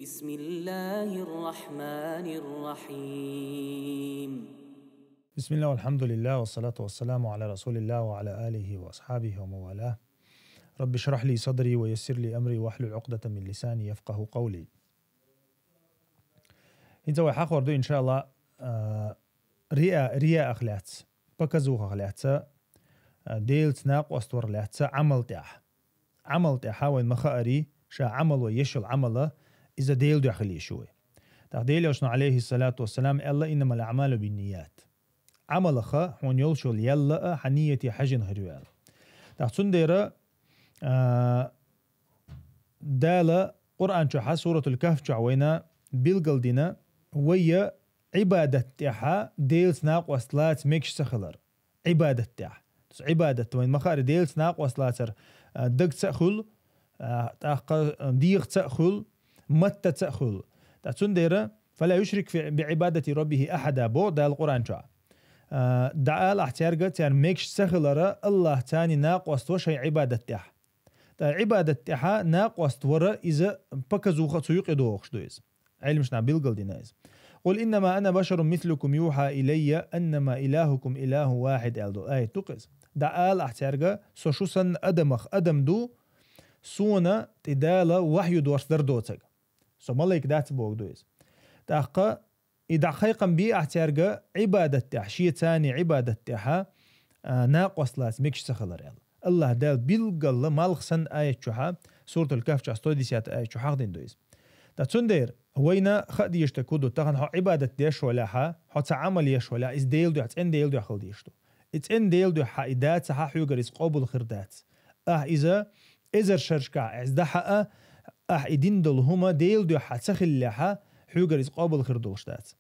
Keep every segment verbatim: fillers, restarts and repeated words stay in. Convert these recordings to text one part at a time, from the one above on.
بسم الله الرحمن الرحيم. بسم الله والحمد لله والصلاة والسلام على رسول الله وعلى آله وأصحابه ومن والاه. رب اشرح لي صدري ويسر لي أمري واحلل عقدة من لساني يفقه قولي. ХӀинца вай хьахор ду, иншалла, а, риа, риаах лаьца, показухах лаьца, а, Делаца накъост вар лаьца Ӏамал тӀехь. Ӏамал тӀехьа вайн ма хаари, ша Ӏамал вай ешал Ӏамала, иза Дела дуьхьа хила йиш ю вай. ТӀаккха Дела Элчано, алейхиссалату вассалам, аьлла: «Иннамал аъмалу бинният». Ӏамалаха хьуна йолчул ялла а хьан нийяте хьажин хир ю аьлла. ТӀаккха цундера, а, Дала Къуръан чохьа, Суратул Кахф чохь вайна билгал дина, вайя Ӏибадат тӀехьа Делаца накъост лаца мегаш ца хилар. Ӏибадат тӀехь. Цу Ӏибадат вайн ма хаари Делаца накъост лацар, а, дагца а хуьлу, а, тӀаккха, а, дегӀаца а хуьлу, маттаца а хуьлу. ТӀа цундера: «Фала юшрик фи, би Ӏибадати Раббихи ахьада», бо Дала Къуръан чохь. А, дӀаала ахь цаьрга, царна мегаш ца хилара, Аллах царна накъост ва шайн Ӏибадат тӀехь. ТӀа Ӏибадат тӀехьа накъост вара иза показуха цу юкъе дохуш ду иза. Ӏилмашна билгал дина иза. «Къул иннама ана башарун мислукум юхьа илайя аннама илахукум илаху вахид», аьлла долу аят ду-кх иза. ДӀаала ахь цаьрга: «Со шу санна адамах адам ду, сона тӀе Дала вахью дорс дар доцаг. Со малайк дац», боху ду иза. ТӀаккха и дӀа кхайкхам бе ахь цаьрга Ӏибадат тӀехь, шен царна Ӏибадат тӀехьа, а, накъост лаца мегаш ца хилар аьлла. Аллах Дала билгалла малх санна аят чохьа, Суратул Кахф чохь сто десятый аят чохь хьахдина ду иза. ТӀа цундера вайна хаа дезаш дерг хӀун ду, тахана хьо Ӏибадат деш валахьа, хьо цхьа Ӏамал еш валахьа, иза Дела дуьхьа, цӀена Дела дуьхьа хила дезаш ду. И цӀена Дела дуьхьа и дацахьа, хьоьгара иза къобал хир дац. Ахь иза эзар шерашкахь иза дахьа а, ахь и дина долу хӀума Дела дуьхьа ца хиллехьа, хьоьгара иза къобал хир долуш дац.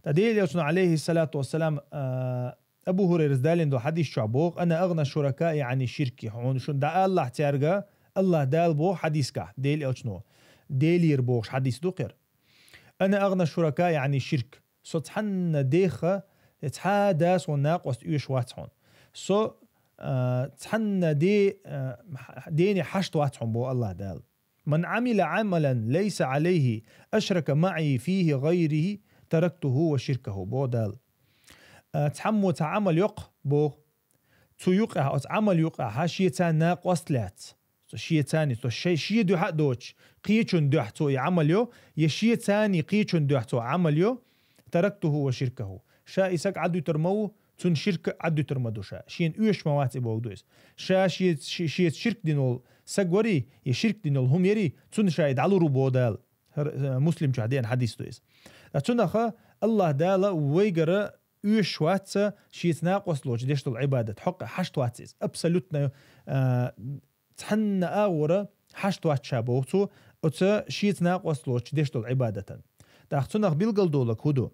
ТӀа Дела Элчано, алейхиссалату вассалам, а, Абу Хурайрас далийна долу хьадис чохь боху: «Ана агӀна шуракаи Ӏани ширки». Хьуна шун дӀааллахь цаьрга, Аллах Дала боху хьадискахь, Дела Элчано, Делера бохуш хьадис ду кхера. «Ана агӀна шуракаи Ӏани ширк». Со цхьанна деха, я цхьа да сон накъост оьшуш вац хьуна. Со, а, цхьанна де, а, дене хьашт вац хьуна, боху Аллах Дала. «Ман Ӏамила Ӏамалан лайса Ӏалайхи ашрака маӀи фихи гӀайрихи тарактуху ва ширкаху», боху Дала. А, цхьаммо цхьа Ӏамал йоккху, боху. Цу юкъахь, оцу Ӏамал юкъахь, хьан шен царна накъост лаьцна. Цо шен царна, цо шай, шен дуьхьа а доцуш, кхечун дуьхьа цо и Ӏамал йо, я шен царна кхечун дуьхьа цо Ӏамал йо, тарактуху ва ширкаху. Ша и саг Ӏадуьтур ма ву, цунна ширк а Ӏадуьтур ма ду ша. Шена оьшуш ма вац и боху ду иза. Ша шеца, ши-, шеца ширк дина волу саг варий, я ширк дина волу хӀума ярий, цунна ша и дӀалур ву боху Дала. ХӀара, э, Муслим чохь деана хьадис ду иза. Ткъа цунаха Аллах Дала вайгара оьшуш вац ца шеца накъост лоцуш деш долу Ӏибадат. Хьокъехь хьашт вац иза. Абсолютно, а, цхьанна агӀора хьашт вац ша боху цо, оцу шеца накъост лоцуш деш долу Ӏибадатан. ТӀаккха цунах билгал долаг хӀун ду?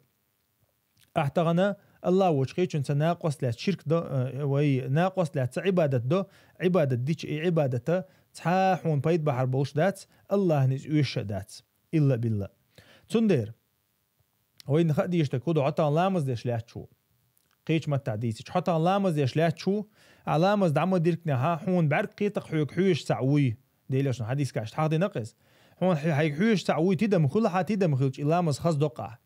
Ахь тахана Аллах волчу кхечунца накъост лаьцна ширк до, э, вай накъост лаьцна Ӏибадат до, Ӏибадат дича и Ӏибадата цхьа а хьуна пайда бахьар болуш дац, Аллахьна иза оьшуш а дац. Илла а билла. Цундела вайна хаа дезаш дерг хӀун ду, хьо тахана ламаз деш лаьтташ ву. Кхечу маттахь дийцича, хьо тахана ламаз деш лаьтташ ву, ахь ламаз дӀа ма диркнехьа, хьуна бӀаьрг кхетакх хьоьга хьоьжуш цхьаъ вуй. Делошна хьадискаш тӀе хьахдина-кх иза. Хьуна хьай-, хьайга хьоьжуш цхьаъ вуй, тидам хуьлу хьан, тидам хилча, и ламаз хаза доккхахь.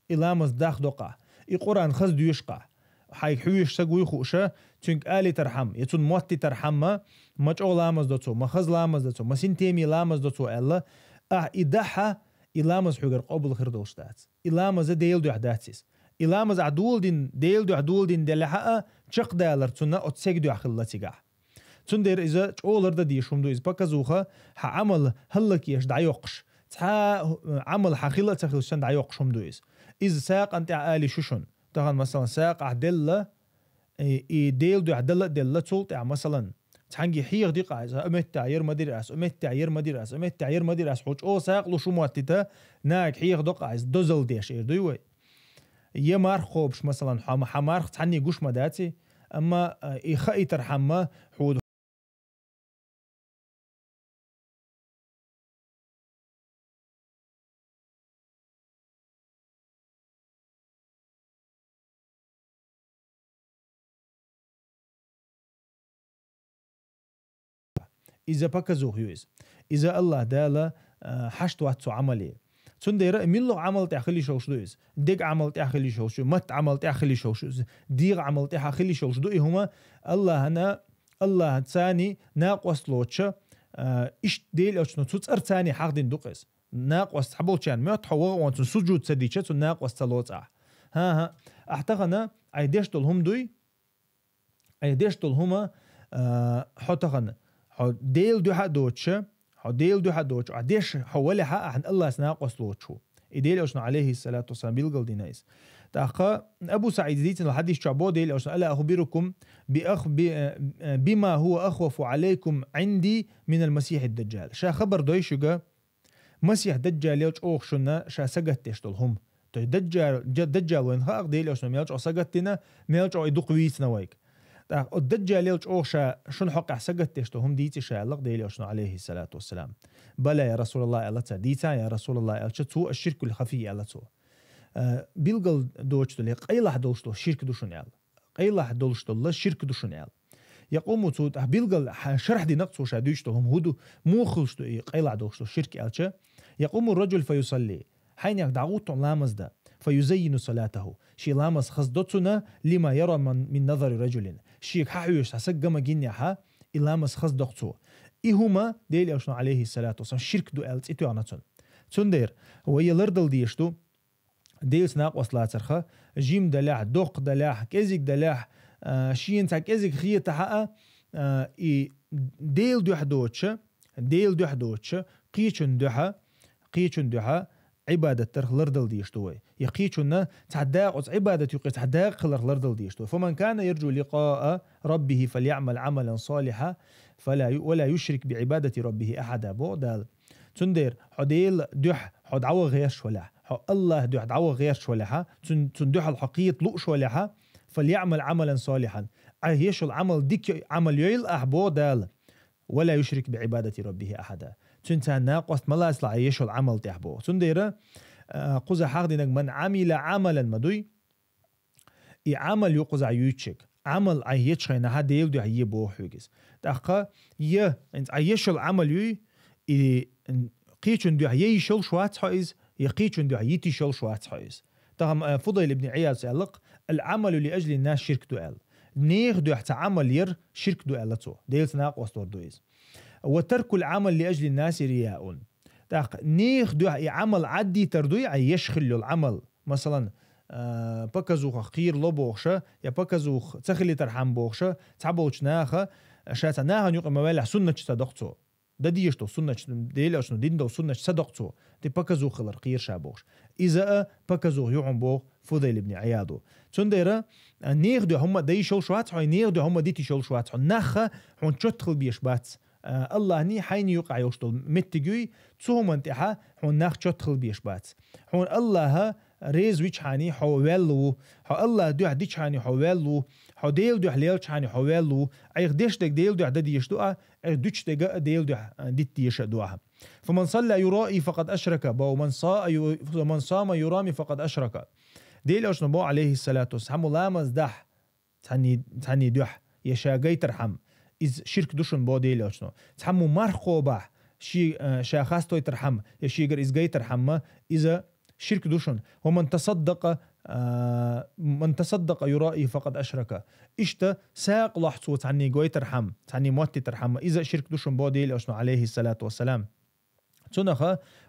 И ламаз дах доккхахь. И Къуръан хаза доьшуш къахь. Хьайга хьоьжуш саг вуй хууша, цуьнга алийтархьама, я цунна моттийтархьама, ма чӀогӀа ламаз до цо, ма хаза ламаз до цо, ма синтеме ламаз до цо аьлла, ахь и дахьа, и ламаз хьоьгара къобал хир долуш дац. И ламаза Делан дуьхьа дац иза. И ламаз ахь доладина, Делан дуьхьа доладина делахьа а, чекхдалар цунна оцу сага дуьхьа хилла цигахь. Цундела иза чӀогӀа лардан дезаш хӀума ду иза, показуха, хьан Ӏамал хӀаллакъеш дӀайоккхуш. Цхьа а, Ӏамал хьан хила а ца хилча санна дӀайоккхуш хӀума ду иза. Иза сагӀан тӀехь ала йиш ю шуна. Тахана, масалан, сагӀа ахь делла, и, и Делан дуьхьа дала а делла, цул тӀехь, масалан, цхьаьнгге хьехади-кх ахь иза, оцу меттехь яр ма дира ас, оцу меттехь яр ма дира ас, оцу меттехь яр ма дира ас, хьо чӀогӀа сагӀа луш хӀума моттийта, нахага хьехадо-кх ахь иза, дозалла деш эр дуй вай. Я марха кхобуш, масалан, хьо ма-, хьан марха цхьанне гуш ма дац и, амма, а, и хаийтархьама хьо Иза показуха ю иза. Иза Аллах Дала, а, хьашт вац цу Ӏамале. Цундела муьлха Ӏамал тӀехь хила йиш йолуш ду иза? Дега Ӏамал тӀехь хила йиш йолуш ю, матта Ӏамал тӀехь хила йиш йолуш ю, дегӀан Ӏамал тӀехь хила йиш йолуш ду и хӀума? Аллахьана, Аллахьаца накъост лоцуш, а, иштта Делан Элчано цу цӀарца хьахдина ду-кх иза. Накъост цхьаболчарна моьтту, хьо ваха а вахана цунна сужуд ца дича, цунна накъост ца лоцу ахь. ХӀан-хӀа, ахь тахана айхьа деш долу хӀума дуй, айхьа деш долу хӀума, а, хьо тахана, хьо Делан дуьхьа а доцуш, хьо Делан дуьхьа а доцуш, ахь деш хьо валахь, ахьа Аллахьаца накъост лоцуш ву. И Делан Элчано, Ӏалайхиссалату вассалам, билгалдина иза. ТӀаккха Абу СаӀида дийцина хьадис чохь боху Делан Элчано: «Ала ахбирукум би ах-, би, э, бима хӀува ахвафу Ӏалайкум Ӏинди минал Масихьид-Даджал». Ша хабар дой шуьга, Масихь Даджалел чӀогӀа шуна ша сагатдеш долу хӀума. То есть Даджал, Дж-, Даджал вайна хаьа-кх Делан Элчано мел чӀогӀа сагатдина, мел чӀогӀа и дукха вийцина вайга. ТӀаккха оцу Даджалел чӀогӀа ша шуна хьокъехь сагатдеш долу хӀума дийци ша аьлла-кх Делан Элчано, Ӏалайхиссалату вассалам. «Бала, я Расулаллах», аьлла цара. «Дийца, я Расулаллах», аьлча, цо: «Аш-ширкул хафий», аьлла цо. Э, билгал доцуш долу, я къайлахь долуш долу ширк ду шуна аьлла. Къайлахь долуш долу ширк ду шуна аьлла. Якъуму, цо тӀаккха билгал хьа-, шархь дина-кх цо ша дуьйцуш долу хӀума хӀун ду, муха хуьлуш ду и къайлахь долуш долу ширк аьлча, якъуму ар-раджул фа юсалли. Хьайнех дӀагӀутту лаамаз дан, фа юзаййину салатаху. Шен ламаз хазадо цунна, лима яра ман-, мин назари раджулин. Шега хьан хьоьжуш цхьа саг ган ма гиннехь, и ламаз хазадо-кх цо. И хӀума Делан Элчано, Ӏалайхиссалату вассалам, ширк ду аьлла цӀе тоьхна цунна. Цундела вай лардала дезаш ду, Делаца накъост лацарх, жима далахь, доккха далахь, кӀезиг далахь, а, шена цхьа кӀезиг хетахь а, а, и Делан дуьхьа доцуш, Делан дуьхьа доцуш, кхечун дуьхьа, кхечун дуьхьа Ӏибадат дарх лардала дезаш ду вай. Я кхечунна цхьа дакъа, оцу Ӏибадат юкъе цхьа дакъа хиларх лардала дезаш ду вай. «Фаман кана ярджу ликъаа раббихи фальяъмал Ӏамалан салихьан, фала ю-, вала юшрик би Ӏибадати раббихи ахьада», боху Дала. Цундела хьо Делан дуьхьа хьо дӀаваха гӀерташ валахь, хьо Аллахьан дуьхьа дӀаваха гӀерташ валахь, цун, цун дуьхьал хьо кхета лууш валахь, «фальяъмал Ӏамалан салихьан», айхьа еш йолу Ӏамал дика, Ӏамал йойла ахь, боху Дала, «вала юшрик би Ӏибадати раббихи ахьада». Цуьнца накъост ма лацалахь айхьа еш йолу Ӏамал тӀехь, боху. Цундела, а, кхузахь хьахдинарг: «Ман Ӏамила Ӏамалан», ма дуй? И Ӏамал ю кхузахь юьйцург. Ӏамал айхьа ечу хенахь Делан дуьхьа е боху хьоьга иза. ТӀаккха я, хӀинца айхьа еш йолу Ӏамал юй, и, м, кхечун дуьхьа я йиш йолуш вац хьо иза, я кхечун дуьхьа йита йиш йолуш вац хьо иза. Тахана, э, Фудайл ибн Ӏияз аьлла-кх: «Ал-Ӏамалу ли ажлин-нас ширк ду», аьлла. Нехан дуьхьа цхьа Ӏамал яр ширк ду аьлла цо. Делаца накъост вар ду иза. «Ва таркул Ӏамал ли ажлин-наси рияун». ТӀаккха нехан дуьхьа и Ӏамал Ӏаддитар дуй, айхьа еш хилла йолу Ӏамал. Масалан, а, показухах кхерало бохуша, я показуха ца хилийтархьама бохуша, цхьаболчу наха, ша цхьа нахана юкъа ма ваьллехь, суннаташ ца доккху цо. Дан дезаш долу суннаташ, Делан Элчано дина долу суннаташ ца доккху цо. Те показуха хилар кхера ша бохуш. Иза а показуха ю хьуна боху Фудайл ибн Ӏиязо. Цундела, а, нехан дуьхьа хӀумма а дан йиш йолуш вац хьо, нехан дуьхьа хӀумма а дита йиш йолуш вац хьо. Нах а хьуна чот хила безаш бац. А, Аллахьний хьайний юкъахь йолуш долу меттиг юй, цу хӀуманна тӀехьа хьуна нах чот хила безаш бац. Хьуна Аллахьа реза вичхьаний хьо ваьлла ву, хьо Аллахьан дуьхьа дичхьаний хьо ваьлла ву, хьо Делан дуьхьа лелчхьаний хьо ваьлла ву, айхьа деш дерг Делан дуьхьа дан дезаш ду ахь, айхьа дуьтуш дерг а Делан дуьхьа, а, дита дезаш а ду ахь. «Фаман салла юраи факъад ашрака, ва ман саа ю-, ва ман сама юрами факъад ашрака». Делан Элчано боху, Ӏалайхиссалату вассалам, хьан ламаз дахь, цхьанний, цхьанний дуьхьа, я ша гайтархьама, иза ширк ду шуна боху Делан Элчано. Цхьаммо марха кхобахь, ши-, а, ша хастойтархьама, я шегара иза гайтархьама, иза ширк ду шуна. «Ва ман тасаддакъа, а, ман тасаддакъа юраи факъад ашрака». Иштта сагӀа лохь цо цхьанний гойтархьама, цхьанний моттийтархьама, иза ширк ду шуна боху Делан Элчано, Ӏалайхиссалату вассалам. Цунах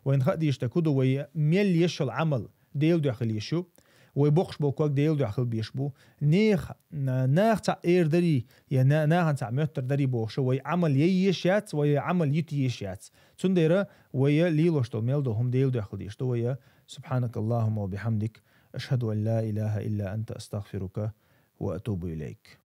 вайна хаа дезаш дерг хӀун ду, вай мел еш йолу Ӏамал Делан дуьхьа хила езаш ю. Вай боккхуш болу ког Делан дуьхьа хила безаш бу. Нех-, на-, наха цхьаъ эр дарий, я на-, нахана цхьаъ моьттар дарий бохуш, вай Ӏамал яй езаш яц, вай Ӏамал йита езаш яц. Цундела вай лелош долу мел долу хӀума Делан дуьхьа хила дезаш ду вай. Субханакаллахумма ва бихамдик. Ашхаду ан ла илаха илла анта, астагфирука ва атубу илайк.